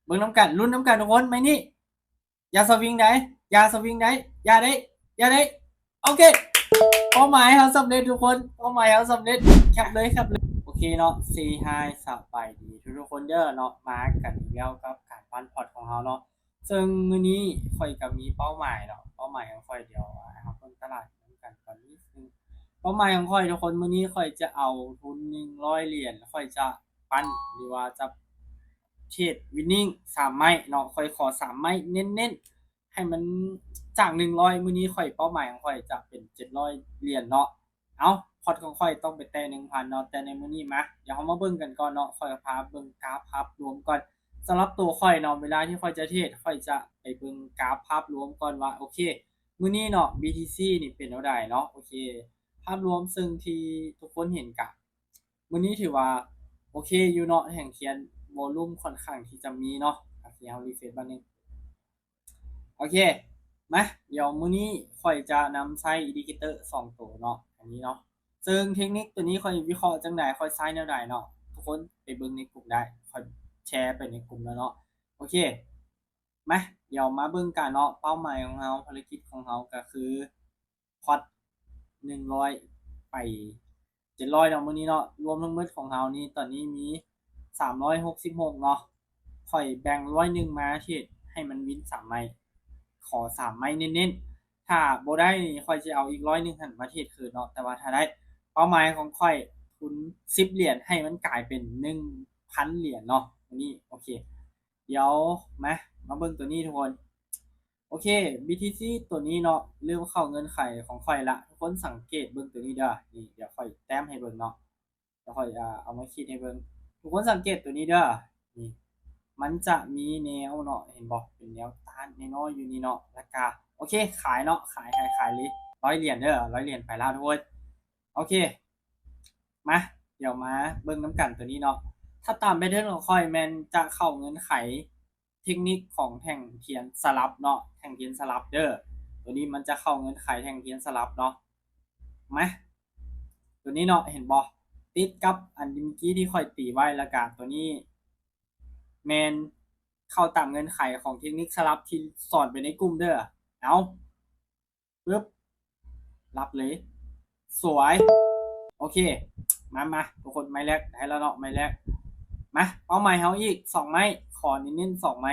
ເບິ່ງນຳກັນ ລຸ້ນນຳກັນທຸກຄົນ ໄມ້ນີ້ ຢ່າສະວິງໄດ໋ ຢ່າສະວິງໄດ໋ ຢ່າໄດ໋ ຢ່າໄດ໋ ໂອເຄ ເປົ້າໝາຍເຮົາສຳເລັດທຸກຄົນ ເປົ້າໝາຍເຮົາສຳເລັດ ແຄັບເລີຍ ແຄັບເລີຍ ໂອເຄເນາະ ເຊຮາຍ ສະບາຍດີທຸກໆຄົນເດີເນາະ ມາກັນອີກແລ້ວກັບການປັ້ນພອດຂອງເຮົາເນາະ ເຊິ່ງມື້ນີ້ຂ້ອຍກໍມີເປົ້າໝາຍເນາະ ເປົ້າໝາຍຂອງຂ້ອຍ ດຽວໃຫ້ເຮົາເບິ່ງຕະຫຼາດນຳກັນກ່ອນນິດໜຶ່ງ ເປົ້າໝາຍຂອງຂ້ອຍທຸກຄົນ ມື້ນີ້ຂ້ອຍຈະເອົາທຶນໜຶ່ງຮ້ອຍຫຼຽນ ຂ້ອຍຈະປັ້ນ ຫຼືວ່າຈະ ເທຣດວິນນິງສາມໄມ້ເນາະ ຂ້ອຍຂໍສາມໄມ້ເນັ້ນໆ ໃຫ້ມັນຈາກໜຶ່ງຮ້ອຍ ມື້ນີ້ຂ້ອຍເປົ້າໝາຍຂອງຂ້ອຍຈະເປັນເຈັດຮ້ອຍຫຼຽນເນາະ ເອົ້າ ພອດຂອງຂ້ອຍຕ້ອງໄປແຕະໜຶ່ງພັນເນາະ ແຕ່ໃນມື້ນີ້ມາ ດຽວເຮົາມາເບິ່ງກັນກ່ອນເນາະ ຂ້ອຍພາເບິ່ງກາຟພາບລວມກ່ອນ ສຳລັບໂຕຂ້ອຍເນາະ ເວລາທີ່ຂ້ອຍຈະເທຣດ ຂ້ອຍຈະໄປເບິ່ງກາຟພາບລວມກ່ອນວ່າ ໂອເຄ ມື້ນີ້ເນາະ ບີທີຊີ ນີ້ເປັນແນວໃດເນາະ ໂອເຄ ພາບລວມເຊິ່ງທີ່ທຸກຄົນເຫັນກະ ມື້ນີ້ຖືວ່າໂອເຄຢູ່ເນາະ ແທ່ງທຽນ ວໍລຸ່ມຂ້ອນຂ້າງທີ່ຈະມີເນາະ ໂອເຄ ເຮົາຣີເຟຣຊບາດໜຶ່ງ ໂອເຄ ມາ ດຽວມື້ນີ້ຂ້ອຍຈະນຳໃຊ້ອິນດິເຄເຕີສອງໂຕເນາະ ອັນນີ້ເນາະ ເຊິ່ງເທັກນິກໂຕນີ້ຂ້ອຍວິເຄາະຈັ່ງໃດ ຂ້ອຍໃຊ້ແນວໃດເນາະ ທຸກຄົນໄປເບິ່ງໃນກຸ່ມໄດ້ ຂ້ອຍແຊໄປໃນກຸ່ມແລ້ວເນາະ ໂອເຄ ມາ ດຽວມາເບິ່ງກັນເນາະ ເປົ້າໝາຍຂອງເຮົາ ພາລະກິດຂອງເຮົາກໍຄື ພອດໜຶ່ງຮ້ອຍໄປເຈັດຮ້ອຍເນາະ ມື້ນີ້ເນາະ ລວມທັງໝົດຂອງເຮົານີ້ ຕອນນີ້ມີສາມຮ້ອຍຫົກສິບຫົກເນາະ ຂ້ອຍແບ່ງຮ້ອຍໜຶ່ງມາເທຣດໃຫ້ມັນວິນສາມໄມ້ ຂໍສາມໄມ້ເນັ້ນໆ ຖ້າບໍ່ໄດ້ນີ້ຂ້ອຍຈະເອົາອີກຮ້ອຍໜຶ່ງຫັ້ນມາເທຣດຄືນເນາະ ແຕ່ວ່າຖ້າໄດ້ ເປົ້າໝາຍຂອງຂ້ອຍທຶນສິບຫຼຽນ ໃຫ້ມັນກາຍເປັນໜຶ່ງພັນຫຼຽນເນາະ ມື້ນີ້ ໂອເຄ ດຽວມາ ມາເບິ່ງໂຕນີ້ທຸກຄົນ ໂອເຄ ບີທີຊີ ໂຕນີ້ເນາະ ເລີ່ມເຂົ້າເງື່ອນໄຂຂອງຂ້ອຍລະ ທຸກຄົນສັງເກດເບິ່ງໂຕນີ້ເດີ ນີ້ ດຽວຂ້ອຍແຕ້ມໃຫ້ເບິ່ງເນາະ ດຽວຂ້ອຍ ອາ ເອົາມາຂີດໃຫ້ເບິ່ງ ທຸກຄົນສັງເກດໂຕນີ້ເດີ ນີ້ ມັນຈະມີແນວເນາະ ເຫັນບໍ່ ເປັນແນວຕ້ານນ້ອຍໆຢູ່ນີ້ເນາະ ລະກະ ໂອເຄ ຂາຍເນາະ ຂາຍ ຂາຍ ຂາຍເລີຍ ຮ້ອຍຫຼຽນເດີ ຮ້ອຍຫຼຽນໄປລະທຸກຄົນ ໂອເຄ ມາ ດຽວມາເບິ່ງນຳກັນໂຕນີ້ເນາະ ຖ້າຕາມແພເທີນຂອງຂ້ອຍແມ່ນຈະເຂົ້າເງື່ອນໄຂ ເທັກນິກຂອງແທ່ງທຽນສະຫຼັບເນາະ ແທ່ງທຽນສະຫຼັບເດີ ໂຕນີ້ມັນຈະເຂົ້າເງື່ອນໄຂແທ່ງທຽນສະຫຼັບເນາະ ມາ ໂຕນີ້ເນາະ ເຫັນບໍ່ ຕິດກັບອັນເມື່ອກີ້ທີ່ຂ້ອຍຕີໄວ້ ລະກະໂຕນີ້ແມ່ນເຂົ້າຕາມເງື່ອນໄຂຂອງເທັກນິກສະຫຼັບທີ່ສອນໄປໃນກຸ່ມເດີ ເອົາ ປຶບ ລັບເລີຍ ສວຍ ໂອເຄ ມາ ມາ ທຸກຄົນ ໄມ້ແລກ ໄດ້ແລ້ວເນາະ ໄມ້ແລກ ມາ ເປົ້າໝາຍເຮົາອີກສອງໄມ້ ຂໍເນັ້ນໆສອງໄມ້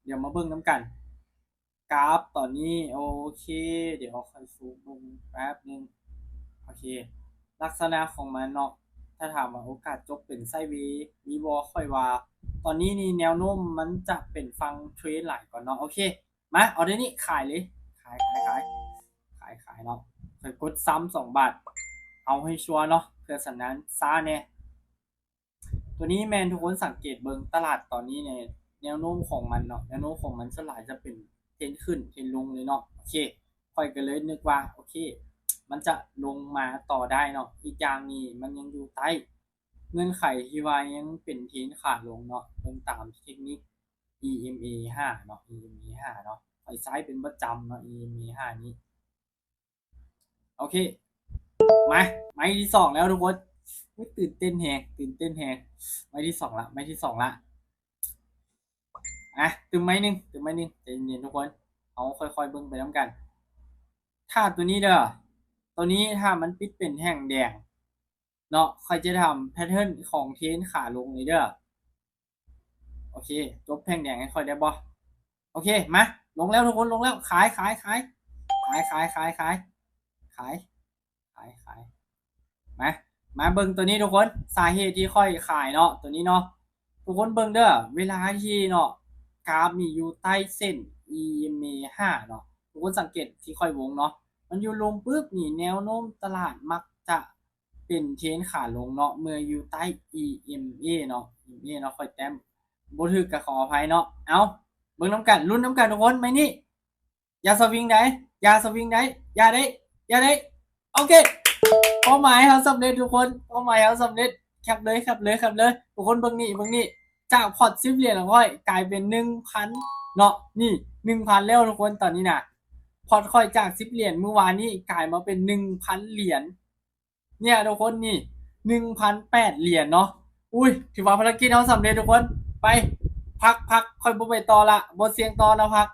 ດຽວມາເບິ່ງນຳກັນ ກາຟຕອນນີ້ ໂອເຄ ດຽວຂ້ອຍຊູມເບິ່ງແປັບໜຶ່ງ ໂອເຄ ລັກສະນະຂອງມັນເນາະ ຖ້າຖາມວ່າໂອກາດຈົບເປັນໄຊເວ ມີບໍ່ ຂ້ອຍວ່າ ຕອນນີ້ນີ້ແນວໂນ້ມມັນຈະເປັນຝັ່ງເທຣນຫຼາຍກວ່າເນາະ ໂອເຄ ມາ ອໍເດີນີ້ຂາຍເລີຍ ຂາຍ ຂາຍ ຂາຍ ຂາຍ ຂາຍເນາະ ຂ້ອຍກົດຊ້ຳສອງບາດ ເອົາໃຫ້ຊົວເນາະ ເພື່ອສັນນານຊ້າແດ່ ໂຕນີ້ແມ່ນທຸກຄົນສັງເກດເບິ່ງຕະຫຼາດຕອນນີ້ແນ່ ແນວໂນ້ມຂອງມັນເນາະ ແນວໂນ້ມຂອງມັນສ່ວນຫຼາຍຈະເປັນເທຣນຂຶ້ນ ເທຣນລົງເລີຍເນາະ ໂອເຄ ຂ້ອຍກໍເລີຍນຶກວ່າ ໂອເຄ ມັນຈະລົງມາຕໍ່ໄດ້ເນາະ ອີກຢ່າງນີ້ມັນຍັງຢູ່ໃຕ້ ເງື່ອນໄຂທີ່ວ່າຍັງເປັນເທຣນຂາລົງເນາະ ເບິ່ງຕາມເທັກນິກ ອີເອັມເອຫ້າເນາະ ອີເອັມເອຫ້າເນາະ ຂ້ອຍໃຊ້ເປັນປະຈຳເນາະ ອີເອັມເອຫ້ານີ້ ໂອເຄ ມາ ໄມ້ທີສອງແລ້ວທຸກຄົນ ອຸ້ຍ ຕື່ນເຕັ້ນແຮງ ຕື່ນເຕັ້ນແຮງ ໄມ້ທີສອງລະ ໄມ້ທີສອງລະ ອ່ະ ຕື່ມໄມ້ໜຶ່ງ ຕື່ມໄມ້ໜຶ່ງ ໃຈເຢັນໆທຸກຄົນ ເຮົາຄ່ອຍໆເບິ່ງໄປນຳກັນ ຖ້າໂຕນີ້ເດີ ໂຕນີ້ຖ້າມັນປິດເປັນແທ່ງແດງ ເນາະ ຂ້ອຍຈະທຳແພເທີນຂອງເທຣນຂາລົງນີ້ເດີ ໂອເຄ ຈົບແທ່ງແດງໃຫ້ຂ້ອຍໄດ້ບໍ່ ໂອເຄ ມາ ລົງແລ້ວທຸກຄົນ ລົງແລ້ວ ຂາຍ ຂາຍ ຂາຍ ຂາຍ ຂາຍ ຂາຍ ຂາຍ ມາ ມາເບິ່ງໂຕນີ້ທຸກຄົນ ສາເຫດທີ່ຂ້ອຍຂາຍເນາະ ໂຕນີ້ເນາະ ທຸກຄົນເບິ່ງເດີ ເວລາທີ່ເນາະ ກາຟນີ້ຢູ່ໃຕ້ເສັ້ນ ອີເອັມເອຫ້າເນາະ ທຸກຄົນສັງເກດທີ່ຂ້ອຍວົງເນາະ ມັນຢູ່ລຸ່ມປຶບນີ້ ແນວໂນ້ມຕະຫຼາດມັກຈະ ເປັນເທຣນຂາລົງເນາະ ເມື່ອຢູ່ໃຕ້ ອີເອັມເອ ເນາະ ອີເອັມເອ ເນາະ ຂ້ອຍແຕ້ມບໍ່ຖືກກໍຂໍອະໄພເນາະ ເອົ້າ ເບິ່ງນຳກັນ ລຸ້ນນຳກັນທຸກຄົນ ໄມ້ນີ້ ຢ່າສະວິງໄດ໋ ຢ່າສະວິງໄດ໋ ຢ່າໄດ໋ ຢ່າໄດ໋ ໂອເຄ ເປົ້າໝາຍເຮົາສຳເລັດທຸກຄົນ ເປົ້າໝາຍເຮົາສຳເລັດ ແຄັບເລີຍ ແຄັບເລີຍ ແຄັບເລີຍ ທຸກຄົນເບິ່ງນີ້ ເບິ່ງນີ້ ຈາກພອດສິບຫຼຽນຂອງຂ້ອຍກາຍເປັນໜຶ່ງພັນເນາະ ນີ້ ໜຶ່ງພັນແລ້ວທຸກຄົນ ຕອນນີ້ນະ ພອດຂ້ອຍຈາກສິບຫຼຽນມື້ວານນີ້ກາຍມາເປັນໜຶ່ງພັນຫຼຽນ ເນຍທຸກຄົນ ນີ້ໜຶ່ງພັນແປດຫຼຽນເນາະ ອຸ້ຍ ຖືວ່າພາລະກິດເຮົາສຳເລັດທຸກຄົນ ໄປ ພັກພັກຂ້ອຍບໍ່ໄປຕໍ່ລະ ບໍ່ສ່ຽງຕໍ່ນະພັກ